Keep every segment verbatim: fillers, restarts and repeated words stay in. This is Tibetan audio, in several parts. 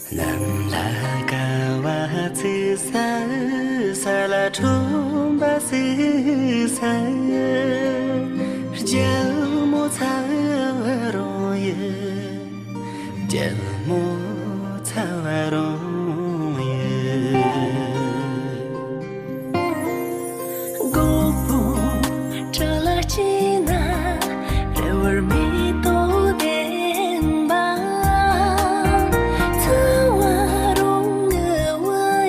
གནམ་ལ་དགའ་བ་བརྩི་ས། ས་ལ་ཁྲོམ་པ་བརྩི་ས། རྒྱལ་མོ་ཚ་བ་རུང་ཡོད། རྒྱལ་མོ་ཚ་བ་རུང་ཡོད། སྒོ་སྤུ་བྲག་ལ་སྐྱེས་ན། རེ་བར་མེ་ཏོག་ལྡན་པ། ཚ་བ་རུང་ངུ་བ་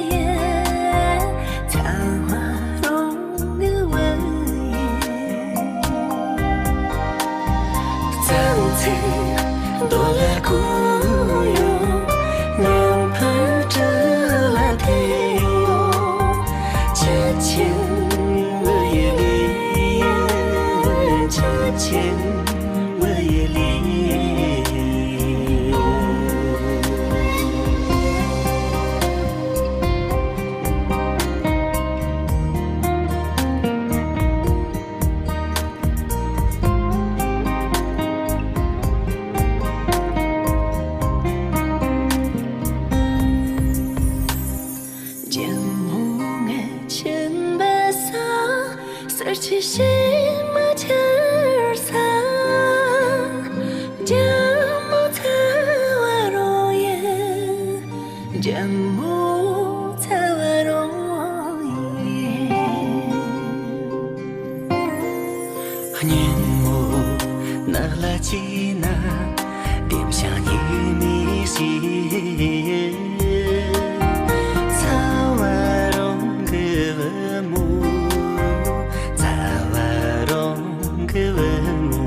ཡིན། ཚ་བ་རུང་ངུ་བ་ཡིན། གཙང་ཚིག་རྡོ་ལ་གུག་ཡོང་། ཉམས་འཕར་བྲག་ལ་ཐེ་ཡོང་། ཆུ་ཆེན་མི་ཡི་ལི། ཆུ་ཆེན་མི་ཡི་ལི། རྒྱལ་མོ་ངའི་ཆེན་པོའི་ས། གསེར་གྱི་གཤེད་མ་འཁྱིལ་ས། རྒྱལ་མོ་ཚ་བ་རུང་ཡིན། རྒྱལ་མོ་ཚ་བ་རུང་ཡིན། སྙན་མོ་ནགས་ལ་སྐྱེས་ན། ལྡེམ་ཤིང་ཉི་མའི་ཞལ། ཚ་བ་རུང་གི་བུ་མོ། ཚ་བ་རུང་གི་བུ་མོ།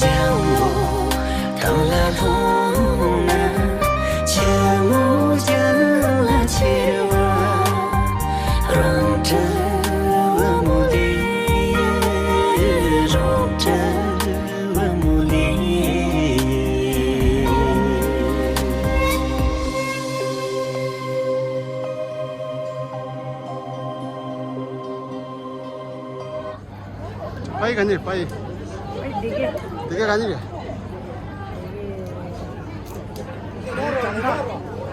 ལྗང་མོ་ཐང་ལ་ལྷུང་ན། ཆུ་མོ་རྒྱང་ལ་ཁྱེར་བ། རོང་བྲག་བུ་མོ་ལི། རོང་བྲག་བུ་མོ་ལི། ཕ་ཡུལ་ག་ནས་རེད། ཕ་ཡུལ། ཕ་ཡུལ་སྡེ་དགེ། སྡེ་དགེ་ག་ནས་རེད།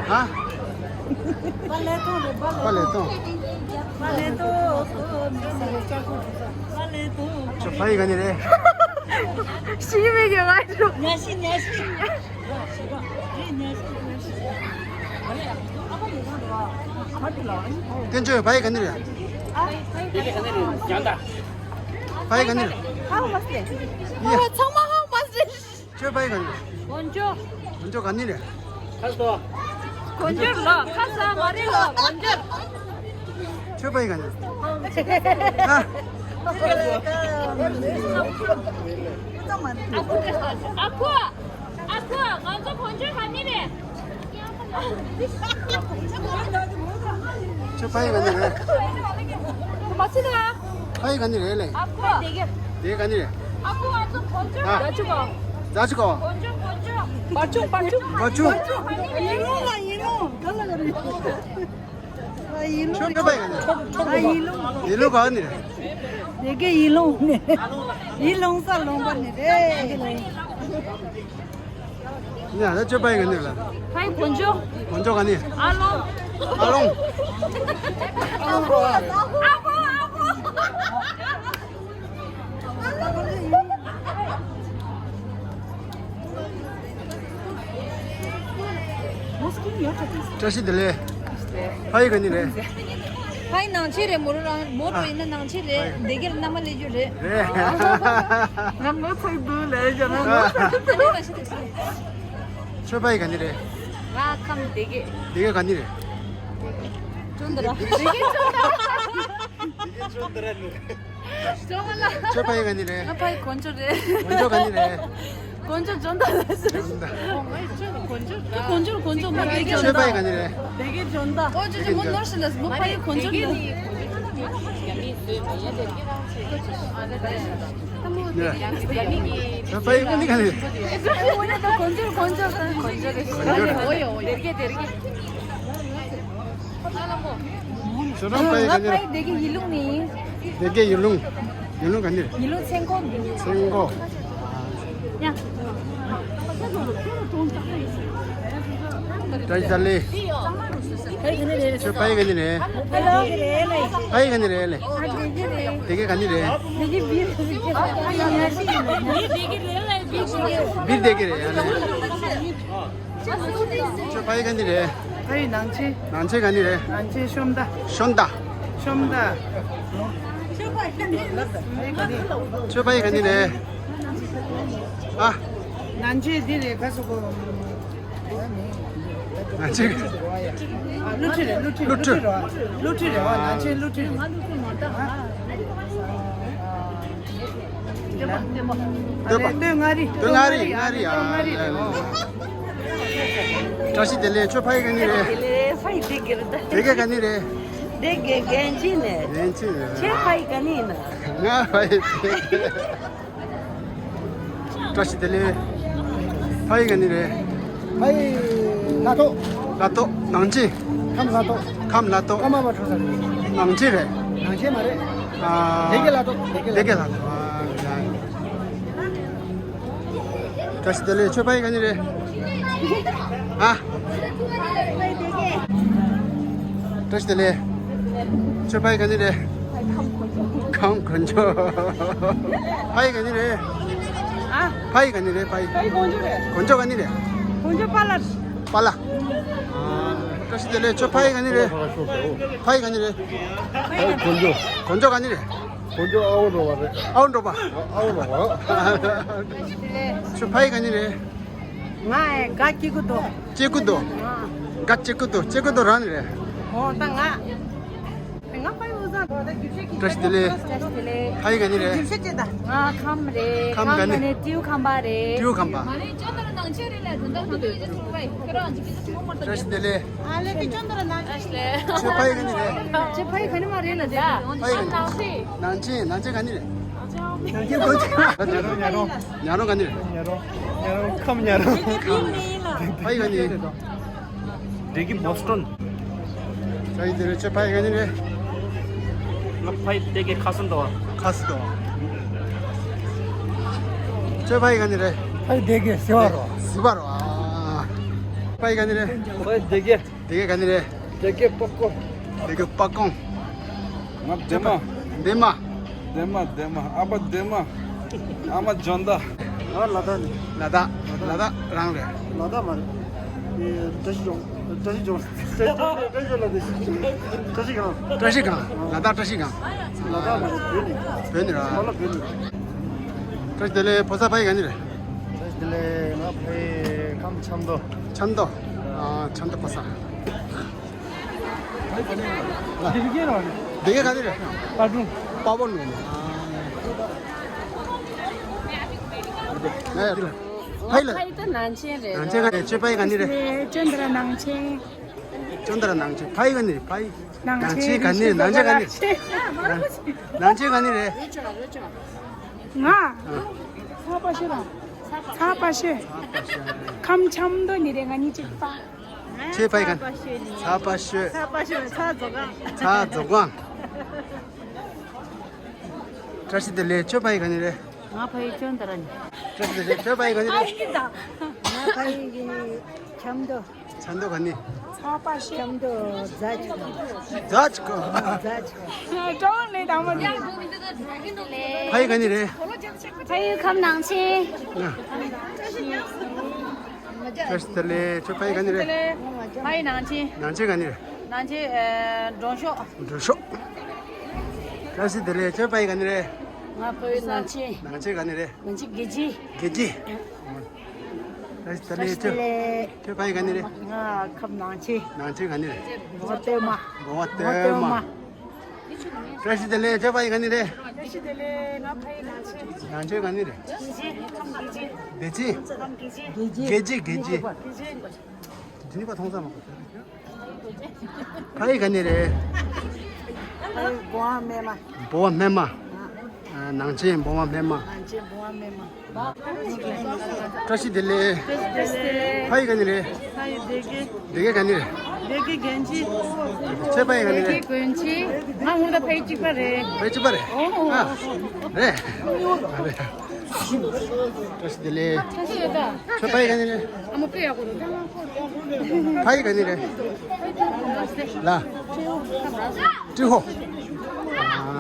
ཧ། པ་ལེ་ཐོང་རེད། པ་ལེ་ཐོང་། པ་ལེ་ཐོང་། པ་ལེ་ཐོང་། ཁྱོད་ཕ་ཡུལ་ག་ནས་རེད། ཤི་མི་དགོས་པ་ཞུ། ཉ་ཤི་ཉ་ཤི། བསྟན་ཆོས་ཕ་ཡུལ་ག་ནས་རེད། ཕ་ཡུལ་ག་ནས་རེད། ཧ་མ་སྟེ། ཡ། ཚང་མ་ཧ་མ་སྟེ། ཁྱོད་ཕ་ཡུལ་ག་ནས་རེད། དཀོན་མཆོག་དཀོན་མཆོག་ག་ནས་རེད། ཁ་སོ། དཀོན་མཆོག་ལ་ཁ་ས་མ་རེད་ལ་དཀོན་མཆོག་ཁྱོད་ཕ་ཡུལ་ག་ནས་རེད། ཨ། ཨ་ཁུ། ཨ་ཁུ། ཨ་ཁུ། ང་ཚོ་དཀོན་མཆོག་ག་ནས་རེད། ཁྱོད་ཕ་ཡུལ་ག་ནས་རེད། མ་ཚིག་ལ། ཕ་ཡུལ་ག་ནས་རེད་ལེ། ཨ་ཁུ། དེ་ག་ནས་རེད། ཨ་ཁུ། ང་ཚོ་དཀོན་མཆོག་ཨ། རྫ་ཆུ་གོ། རྫ་ཆུ་གོ། དཀོན་མཆོག་དཀོན་མཆོག་བར་ཆུ་བར་ཆུ། བར་ཆུ། ཡིན་ལུང་ལ་ཡིན་ལུང་ག་ལ་ག་རེད། ཡིན་ལུང་། ཁྱོད་ཕ་ཡུལ་ག་ནས་རེད། ཡིན་ལུང་། ཡིན་ལུང་ག་ནས་རེད། དེ་གའི་ཡིན་ལུང་ནས། ཡིན་ལུང་ས་ལུང་པ་ནས་རེད། ཡ། ད་ཁྱོད་ཕ་ཡུལ་ག་ནས་ལ། ཕ་ཡུལ་དཀོན་མཆོག་དཀོན་མཆོག་ག་ནས། ཨ་ལོང་། ཨ་ལོང་། ཨ་ལོང་། ཨ་ལོང་། བཀྲ་ཤིས་བདེ་ལེགས། ཕ་ཡུལ་ག་ནས་རེད། ཕ་ཡུལ་ནང་ཆེན་རེད། མོ་རོ་རང་མོ་རོ་ཡིན་ན་ནང་ཆེན་རེད། སྡེ་དགེ་ལ་མནའ་མ་སླེབས་རྒྱུ་རེད། རེད། ང་ངོ་ཚ་གི་འདུག་ལས་བྱ་ན་ངོ་ཚ་གི་འདུག་ཁྱོད་ཕ་ཡུལ་ག་ནས་རེད། ང་ཁམས་སྡེ་དགེ། སྡེ་དགེ་ག་ནས་རེད། ཅོན་ཏ་ར། སྡེ་དགེ་ཅོན་ཏ་ར། སྡེ་དགེ་ཅོན་ཏ་ར་ནས། ཅོ་མ་ལ། ཁྱོད་ཕ་ཡུལ་ག་ནས་རེད། ང་ཕ་ཡུལ་དཀོན་མཆོག་རེད། དཀོན་མཆོག་ག་ནས་རེད། དཀོན་མཆོག་ཅོན་ཏ་ལ་ཟེར། ཅོན་ཏ། དཀོན་མཆོག་དཀོན་མཆོག་མ་སྡེ་དགེ་ཅོན་ཏ། ཁྱོད་ཕ་ཡུལ་ག་ནས་རེད། སྡེ་དགེ་ཅོན་ཏ། ཨོ་ཅོ་ཅོ་མོ་ནོར་ཤི་ལ་མོ་ཕ་ཡུལ་དཀོན་མཆོག་རེད། ཁྱོད་ཕ་ཡུལ་ག་ནས་རེད། དཀོན་མཆོག་དཀོན་མཆོག་དཀོན་མཆོག་རེད། ཨོ་ཡ་ཨོ་ཡ། སྡེ་དགེ་སྡེ་དགེ། ཁྱོད་རང་ཕ་ཡུལ་ག་ནས་རེད། ང་ཕ་ཡུལ་སྡེ་དགེ་ཡིད་ལུང་ནས་ཡིན། སྡེ་དགེ་ཡིད་ལུང་། ཡིད་ལུང་ག་ནས་རེད། ཡིད་ལུང་ཚན་ཁོག་ནས། ཚན་ཁོག་ཡ། བཀྲ་ཤིས་བདེ་ལེགས། ཁྱོད་ཕ་ཡུལ་ག་ནས་རེད། ཕ་ཡུལ་ག་ནས་རེད་ལེ། དེ་ག་ག་ནས་རེད། བིར་དེ་ག་རེད། ཁྱོད་ཕ་ཡུལ་ག་ནས་རེད། ཕ་ཡུལ་ནང་ཆེན། ནང་ཆེན་ག་ནས་རེད། ནང་ཆེན་ཤོམ་ད། ཤོམ་ད། ཤོམ་ད། ཁྱོད་ཕ་ཡུལ་ག་ནས་རེད། ཨ། ནང་ཆེན་འདི་རེད། ག་སོ་གོ། ནང་ཆེན། ཨ། བསླུ་བྲིད་རེད། བསླུ་བྲིད། བསླུ་བྲིད་རེད་བ། ནང་ཆེན་བསླུ་བྲིད་རེད། སྟོད་པ། སྟོད་མངའ་རིས། སྟོད་མངའ་རིས། མངའ་རིས། ཨ། སྟོད་མངའ་རིས་རེད། བཀྲ་ཤིས་བདེ་ལེགས། ཁྱོད་ཕ་ཡུལ་ག་ནས་རེད། བདེ་ལེགས། ཕ་ཡུལ་དེ་ག་རེད། དེ་ག་ག་ནས་རེད། དེ་ག་གན་ཇི་ནས། གན་ཇི་ནས། ཁྱེད་ཕ་ཡུལ་ག་ནས་ཡིན་ན། ང་ཕ་ཡུལ། བཀྲ་ཤིས་བདེ་ལེགས། ཕ་ཡུལ་ག་ནས་རེད། ཕ་ཡུལ་ལ་ཐོག་ལ་ཐོག་ནང་ཆེན། ཁམས་ལ་ཐོག་ཁམས་ལ་ཐོག་ཀརྨ་པ་འཁྲུངས་ས་རེད། ནང་ཆེན་རེད། ནང་ཆེན་མ་རེད། ཨ། སྡེ་དགེ་ལ་ཐོག་སྡེ་དགེ་ལ་ཐོག་ཨ། བཀྲ་ཤིས་བདེ་ལེགས། ཁྱོད་ཕ་ཡུལ་ག་ནས་རེད། ཨ། བཀྲ་ཤིས་བདེ་ལེགས། ཁྱོད་ཕ་ཡུལ་ག་ནས་རེད། ཁམས་དཀོན་མཆོག་ཕ་ཡུལ་ག་ནས་རེད། ཨ། ཕ་ཡུལ་ག་ནས་རེད། ཕ་ཡུལ། ཕ་ཡུལ་དཀོན་མཆོག་རེད། དཀོན་མཆོག་ག་ནས་རེད། དཀོན་མཆོག་པཱ་ལགས། པཱ་ལགས། ཨ། བཀྲ་ཤིས་བདེ་ལེགས། ཁྱོད་ཕ་ཡུལ་ག་ནས་རེད། ཕ་ཡུལ་ག་ནས་རེད། ཕ་ཡུལ་དཀོན་མཆོག་དཀོན་མཆོག་ག་ནས་རེད། དཀོན་མཆོག་ཨ་ཝ་འགྲོ་བ་རེད། ཨ་ཝ་འགྲོ་བ། ཨ་ཝ་འགྲོ་བ། ཁྱོད་ཕ་ཡུལ་ག་ནས་རེད། ང་ཨེ་ག་སྐྱེ་རྒུ་མདོ། སྐྱེ་རྒུ་མདོ། ང་ག་སྐྱེ་རྒུ་མདོ། སྐྱེ་རྒུ་མདོ་རང་ནས་རེད། འོ་ད་ང་། ང་ཕ་ཡུལ་ཨུ་ཟ། བཀྲ་ཤིས་བདེ་ལེགས། བཀྲ་ཤིས་བདེ་ལེགས། ཕ་ཡུལ་ག་ནས་རེད། རྒྱུ་ཆ་ཅི་ད། ང་ཁམས་རེད། ཁམས་ག་ནས། ཁམས་ག་ནས། ཏིའུ་ཁམས་པ་རེད། ཏིའུ་ཁམས་པ། མ་རེད། ཅོན་ཏ་ར་ནང་ཆེན་རེད་ལ་དོན་དག་མ་འདུག་ཡོད་ཅེས་གསུངས་པ་ཡིན། ཁྱོད་རང་གཅིག་གིས་གསུངས་མ་ཐུབ། བཀྲ་ཤིས་བདེ་ལེགས། ཨ་ལེ་ཀི་ཅོན་ཏ་ར་ནང་ཆེན། བཀྲ་ཤིས་བདེ་ལེགས། ཁྱོད་ཕ་ཡུལ་ག་ནས་རེད། ཁྱོད་ཕ་ཡུལ་ག་ནས་མ་རེད་ལ་ད། ཕ་ཡུལ་ག་ནས། ནང་ཆེན། ནང་ཆེན་ག་ནས་རེད། ཉག་རོང་། ཉག་རོང་། ཉག་རོང་། ཉག་རོང་ག་ནས་རེད། ཉག་རོང་། ཉག་རོང་ཁམས་ཉག་རོང་། ཁམས་ཉག་རོང་། ཕ་ཡུལ་ག་ནས་རེད། སྡེ་དགེ་བྷོ་སི་ཊོན། བཀྲ་ཤིས་བདེ་ལེགས། ཁྱོད་ཕ་ཡུལ་ག་ནས་རེད། ང་ཕ་ཡུལ་སྡེ་དགེ་ཁ་སང་དོ། ཁ་སང་དོ། ཁྱོད་ཕ་ཡུལ་ག་ནས་རེད། ཕ་ཡུལ་སྡེ་དགེ་ཟི་བ་རོ། ཟི་བ་རོ། ཨ། ཕ་ཡུལ་ག་ནས་རེད། ཕ་ཡུལ་སྡེ་དགེ། སྡེ་དགེ་ག་ནས་རེད། སྡེ་དགེ་སྤ་རྐོ། སྡེ་དགེ་སྤ་རྐོ། ང་འདན་མ། འདན་མ། འདན་མ། འདན་མ། ཨ་ཕ་འདན་མ། ཨ་མ་འཇོ་མདའ། ང་ལ་དྭགས་ནས། ལ་དྭགས། ལ་དྭགས་རང་རེད། ལ་དྭགས་མ་རེད། ཨེ། བཀྲ་ཤིས་ལྗོངས། བཀྲ་ཤིས་ལྗོངས། བཀྲ་ཤིས་ལྗོངས་ལ་དེ། བཀྲ་ཤིས་སྒང་། བཀྲ་ཤིས་སྒང་། ལ་དྭགས་བཀྲ་ཤིས་སྒང་། ལ་དྭགས་མ་རེད། བོད་ནས། བོད་ནས་ར། ང་ལ་བོད་ནས། བཀྲ་ཤིས་བདེ་ལེགས། ཕོ་གསར་ཕ་ཡུལ་ག་ནས་རེད། བཀྲ་ཤིས་བདེ་ལེགས། ང་ཕ་ཡུལ་ཁམས་ཆབ་མདོ། ཆབ་མདོ། ཨ། ཆབ་མདོ་ཕོ་གསར། སྡེ་དགེ་ག་ནས་རེད། སྤ་སྒྲུང་། དཔའ་བོ་ནས། ཕ་ཡུལ་ལ། ཕ་ཡུལ་ད་ནང་ཆེན་རེད། ནང་ཆེན་ག་རེད། ཁྱོད་ཕ་ཡུལ་ག་ནས་རེད། ཅོན་ཏ་ར་ནང་ཆེན། ཅོན་ཏ་ར་ནང་ཆེན། ཕ་ཡུལ་ག་ནས་རེད། ཕ་ཡུལ། ནང་ཆེན་ག་ནས་རེད། ནང་ཆེན་ག་ནས་རེད། ནང་ཆེན་ག་ནས་རེད། ང་། ཚ་པ་ཤོད་རང་། ཚ་པ་ཤོད། ཁམས་ཆབ་མདོ་ནས་རེད། ང་གཉིས་གཅིག་པ། ཁྱེད་ཕ་ཡུལ་ག་ནས། ཚ་པ་ཤོད། ཚ་པ་ཤོད། ཚ་རྫོང་སྒང་། ཚ་རྫོང་སྒང་། བཀྲ་ཤིས་བདེ་ལེགས། ཁྱོད་ཕ་ཡུལ་ག་ནས་རེད། ང་ཕ་ཡུལ་ཅོན་ཏ་ར་ནས། བཀྲ་ཤིས་བདེ་ལེགས། ཁྱོད་ཕ་ཡུལ་ག་ནས་རེད། ང་ཕ་ཡུལ་ཆབ་མདོ། ཆབ་མདོ་ག་ནས། ཆབ་མདོ་རྫ་ཆུ་སྒང་། རྫ་ཆུ་སྒང་། རྫ་ཆུ་སྒང་། ཀྲོང་ནས་དང་པོ་ནས། ཕ་ཡུལ་ག་ནས་རེད། ཕ་ཡུལ་ཁམས་ནང་ཆེན། བཀྲ་ཤིས་བདེ་ལེགས། ཁྱོད་ཕ་ཡུལ་ག་ནས་རེད། ཕ་ཡུལ་ནང་ཆེན། ནང་ཆེན་ག་ནས་རེད། ནང་ཆེན། ཨ། འབྲོང་ཤོག་འབྲོང་ཤོག་བཀྲ་ཤིས་བདེ་ལེགས། ཁྱོད་ཕ་ཡུལ་ག་ནས་རེད། ང་ཕ་ཡུལ་ནང་ཆེན། ནང་ཆེན་ག་ནས་རེད། ནང་ཆེན་རྒྱལ་སྤྱི། རྒྱལ་སྤྱི། བཀྲ་ཤིས་བདེ་ལེགས། ཁྱོད་ཁྱོད་ཕ་ཡུལ་ག་ནས་རེད། ང་ཁམས་ནང་ཆེན། ནང་ཆེན་ག་ནས་རེད། འབོ་སྟོད་མ། འབོ་སྟོད་མ། བཀྲ་ཤིས་བདེ་ལེགས། ཁྱོད་ཕ་ཡུལ་ག་ནས་རེད། བཀྲ་ཤིས་བདེ་ལེགས། ང་ཕ་ཡུལ་ནང་ཆེན། ནང་ཆེན་ག་ནས་རེད། རྒྱལ་སྤྱི། ཁམས་རྒྱལ་སྤྱི། རྒྱལ་སྤྱི། ཁམས་རྒྱལ་སྤྱི། རྒྱལ་སྤྱི། རྒྱལ་སྤྱི། རྒྱལ་སྤྱི། དེ་ནི་པ་མཐོང་ས་མ་གོ། ཕ་ཡུལ་ག་ནས་རེད། ཕ་ཡུལ་འབོ་བ་སྨད་མ། འབོ་བ་སྨད་མ། ཨ། ནང་ཆེན་འབོ་བ་སྨད་མ། ནང་ཆེན་འབོ་བ་སྨད་མ། བཀྲ་ཤིས་བདེ་ལེགས། བཀྲ་ཤིས་བདེ་ལེགས། ཕ་ཡུལ་ག་ནས་རེད། ཕ་ཡུལ་སྡེ་དགེ། སྡེ་དགེ་ག་ནས་རེད། སྡེ་དགེ་གན་ཇི། ཁྱེད་ཕ་ཡུལ་ག་ནས་རེད། སྡེ་དགེ་གན་ཇི། ང་ངོ་ད་ཕ་ཡུལ་གཅིག་པ་རེད། ཕ་ཡུལ་གཅིག་པ་རེད། ཨོ། ཨ། རེད། ཨ། རེད། བཀྲ་ཤིས་བདེ་ལེགས། བཀྲ་ཤིས་བདེ་ལེགས། ཁྱོད་ཕ་ཡུལ་ག་ནས་རེད། ཨ་མ་པེ་ཡ་གོ་རོ། ཕ་ཡུལ་ག་ནས་རེད། ལ། ཀྲི་ཧོ།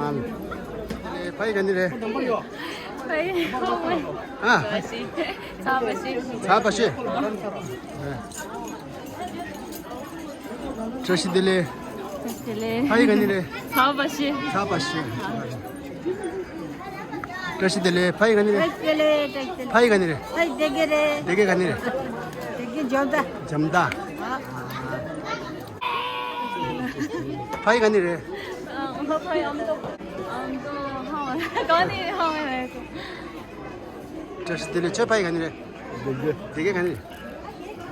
ཨ། ཕ་ཡུལ་ག་ནས་རེད། ཕ་ཡུལ། ཨ། ཚ་བ་ཤི། ཚ་བ་ཤི། བཀྲ་ཤིས་བདེ་ལེགས། བཀྲ་ཤིས་བདེ་ལེགས། ཕ་ཡུལ་ག་ནས་རེད། ཚ་བ་ཤི། ཚ་བ་ཤི། བཀྲ་ཤིས་བདེ་ལེགས། ཕ་ཡུལ་ག་ནས་རེད། བཀྲ་ཤིས་བདེ་ལེགས། བཀྲ་ཤིས་བདེ་ལེགས། ཕ་ཡུལ་ག་ནས་རེད། ཕ་ཡུལ་སྡེ་དགེ་རེད། སྡེ་དགེ་ག་ནས་རེད། སྡེ་དགེ་འཇམ་མདའ། འཇམ་མདའ། ཕ་ཡུལ་ག་ནས་རེད། ཨ། ཕ་ཡུལ་ཨ་མདོ། ཨ་མདོ་ཧ་མ་ག་ནས་ཧ་མ་རེད། བཀྲ་ཤིས་བདེ་ལེགས། ཁྱོད་ཕ་ཡུལ་ག་ནས་རེད། སྡེ་དགེ། སྡེ་དགེ་ག་ནས་རེད།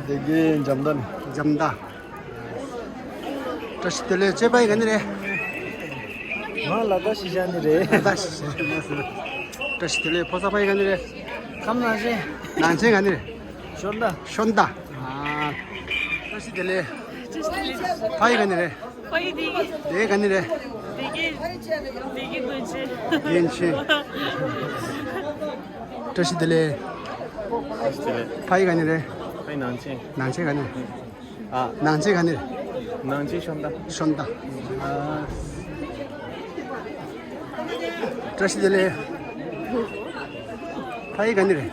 སྡེ་དགེ་འཇམ་མདའ་ནས། འཇམ་མདའ། བཀྲ་ཤིས་བདེ་ལེགས། ཁྱོད་ཕ་ཡུལ་ག་ནས་རེད། ང་ལ་དྭགས་གཞིས་ཆགས་ནས་རེད། ལ་དྭགས་གཞིས་ཆགས་ནས། བཀྲ་ཤིས་བདེ་ལེགས། ཕོ་གསར་ཕ་ཡུལ་ག་ནས་རེད། ཁམས་ནང་ཆེན། ནང་ཆེན་ག་ནས་རེད། ཤོར་མདའ། ཤོར་མདའ། ཨ། བཀྲ་ཤིས་བདེ་ལེགས། བཀྲ་ཤིས་བདེ་ལེགས། ཕ་ཡུལ་ག་ནས་རེད། ཕ་ཡུལ་སྡེ་དགེ། སྡེ་དགེ་ག་ནས་རེད། སྡེ་དགེ། སྡེ་དགེ་དགོན་ཆེན། དགོན་ཆེན། བཀྲ་ཤིས་བདེ་ལེགས། བཀྲ་ཤིས་བདེ་ལེགས། ཕ་ཡུལ་ག་ནས་རེད། ཕ་ཡུལ་ནང་ཆེན། ནང་ཆེན་ག་ནས་རེད། ཨ། ནང་ཆེན་ག་ནས་རེད། ནང་ཆེན་ཤོར་མདའ། ཤོར་མདའ། ཨ། བཀྲ་ཤིས་བདེ་ལེགས། ཕ་ཡུལ་ག་ནས་རེད།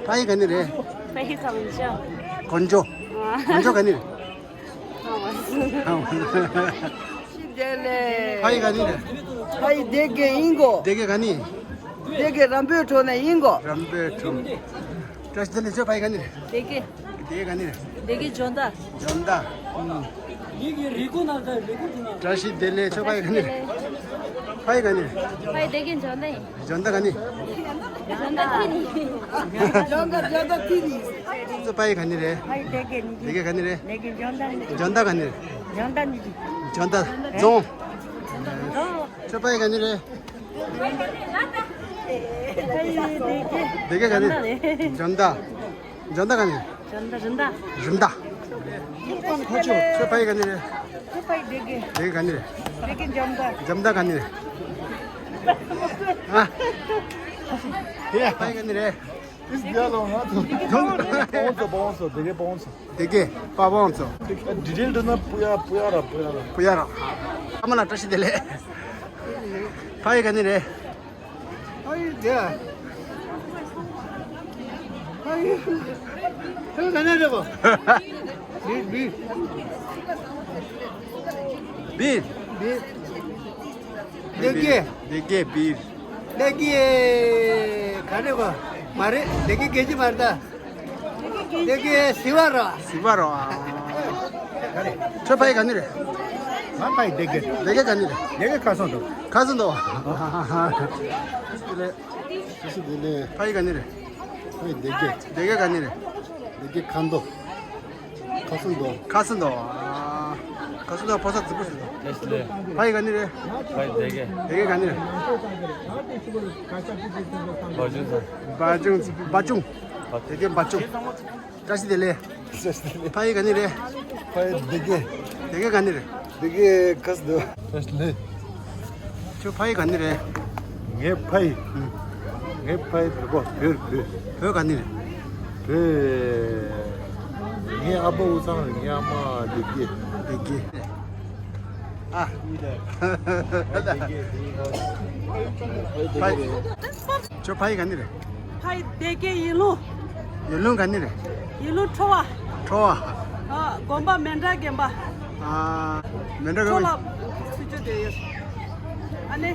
ཕ་ཡུལ་ག་ནས་རེད། ཕ་ཡུལ་གངས་ལྗོངས། གངས་ལྗོངས། ཨ། གངས་ལྗོངས་ག་ནས་རེད། ཨ། བཀྲ་ཤིས་བདེ་ལེགས། ཕ་ཡུལ་ག་ནས་རེད། ཕ་ཡུལ་སྡེ་དགེ་ཡིན་གོ། སྡེ་དགེ་ག་ནས། སྡེ་དགེ་རམ་བུའི་གྲོང་ནས་ཡིན་གོ། རམ་བུའི་གྲོང་། བཀྲ་ཤིས་བདེ་ལེགས། ཁྱོད་ཕ་ཡུལ་ག་ནས་རེད། སྡེ་དགེ། སྡེ་དགེ་ག་ནས་རེད། སྡེ་དགེ་འཇོ་མདའ། འཇོ་མདའ། ཨུམ། བཀྲ་ཤིས་བདེ་ལེགས། ཁྱོད་ཕ་ཡུལ་ག་ནས་རེད། ཕ་ཡུལ་ག་ནས་རེད། ཕ་ཡུལ་སྡེ་དགེ་འཇོ་མདའ་ཡིན། འཇོ་མདའ་ག་ནས། འཇོ་མདའ་ཐི་ནི། འཇོ་མདའ་འཇོ་མདའ་ཐི་ནི། ཁྱོད་ཕ་ཡུལ་ག་ནས་རེད། ཕ་ཡུལ་སྡེ་དགེ་ནི། སྡེ་དགེ་ག་ནས་རེད། སྡེ་དགེ་འཇོ་མདའ་ནི། འཇོ་མདའ་ག་ནས་རེད། འཇོ་མདའ་ནི། འཇོ་མདའ་རྫོང་། རྫོང་། ཁྱོད་ཕ་ཡུལ་ག་ནས་རེད། སྡེ་དགེ་ག་ནས། འཇོ་མདའ། འཇོ་མདའ་ག་ནས། འཇོ་མདའ། རིམ་མདའ། རིམ་མདའ། ཁྱོད་ཕ་ཡུལ་ག་ནས་རེད། ཁྱོད་ཕ་ཡུལ་སྡེ་དགེ། སྡེ་དགེ་ག་ནས་རེད། སྡེ་དགེ་འཇོ་མདའ། འཇོ་མདའ་ག་ནས་རེད། ཨ། ཁྱོད་ཕ་ཡུལ་ག་ནས་རེད། སྡེ་དགེ་པ་ཝང་ཚོ། སྡེ་དགེ་པ་ཝང་ཚོ། སྡེ་དགེ་པ་ཝང་ཚོ། ཌི་ཊེལ་འགྲོ་ན་པུ་ཡ་པུ་ཡ་ར་པུ་ཡ་ར། པུ་ཡ་ར། ཨ་མ་ལགས་བཀྲ་ཤིས་བདེ་ལེགས། ཕ་ཡུལ་ག་ནས་རེད། ཕ་ཡུལ་དེ། ཕ་ཡུལ། ཕ་ཡུལ་ག་ནས་རེད་གོ། བིར་བིར། བིར། བིར། སྡེ་དགེ། སྡེ་དགེ་བིར། སྡེ་དགེ་ག་རེ་གོ། མ་རེད། སྡེ་དགེ་སྐད་ཅིག་མ་རེད་ད། སྡེ་དགེ་ཟི་བ་ར། ཟི་བ་ར། ཁྱོད་ཕ་ཡུལ་ག་ནས་རེད། ང་ཕ་ཡུལ་སྡེ་དགེ། སྡེ་དགེ་ག་ནས་རེད། སྡེ་དགེ་ཁ་སང་དུ། ཁ་སང་དུ། བཀྲ་ཤིས་བདེ་ལེགས། ཕ་ཡུལ་ག་ནས་རེད། ཕ་ཡུལ་སྡེ་དགེ། སྡེ་དགེ་ག་ནས་རེད། སྡེ་དགེ་ཁ་མདོ། ཁ་སང་དུ། ཁ་སང་དུ། ཨ། ཁ་སང་དུ་ཕོ་གསར་རྫིག་པོ་ཞིག་འདུག་ཕ་ཡུལ་ག་ནས་རེད། ཕ་ཡུལ་སྡེ་དགེ། སྡེ་དགེ་ག་ནས་རེད། བ་ཅུང་ཚང་། བ་ཅུང་། བ་ཅུང་། སྡེ་དགེ་བ་ཅུང་། བཀྲ་ཤིས་བདེ་ལེགས། བཀྲ་ཤིས་བདེ་ལེགས། ཕ་ཡུལ་ག་ནས་རེད། ཕ་ཡུལ་སྡེ་དགེ། སྡེ་དགེ་ག་ནས་རེད། སྡེ་དགེ་ཁ་སང་དུ། བཀྲ་ཤིས་བདེ་ལེགས། ཁྱོད་ཕ་ཡུལ་ག་ནས་རེད། ངའི་ཕ་ཡུལ། ཨུ། ངའི་ཕ་ཡུལ་བོད་པ། བོད་བོད། བོད་ག་ནས་རེད། བོད། ངའི་ཨ་ཕ་དབུས་གཙང་རེད། ངའི་ཨ་མ་སྡེ་དགེ། སྡེ་དགེ། ཨ། ཕ་ཡུལ། ཁྱོད་ཕ་ཡུལ་ག་ནས་རེད། ཕ་ཡུལ་སྡེ་དགེ་ཡིད་ལུང་། ཡིད་ལུང་ག་ནས་རེད། ཡིད་ལུང་ཁྲོ་བ། ཁྲོ་བ། ཨ། དགོན་པ་མཎྜལ་དགོན་པ། ཨ། མཎྜལ་དགོན་པ། ཁྲོ་ལ་ཚུར་ཕྱོགས་དེ་ཡོད། ཨ་ནི།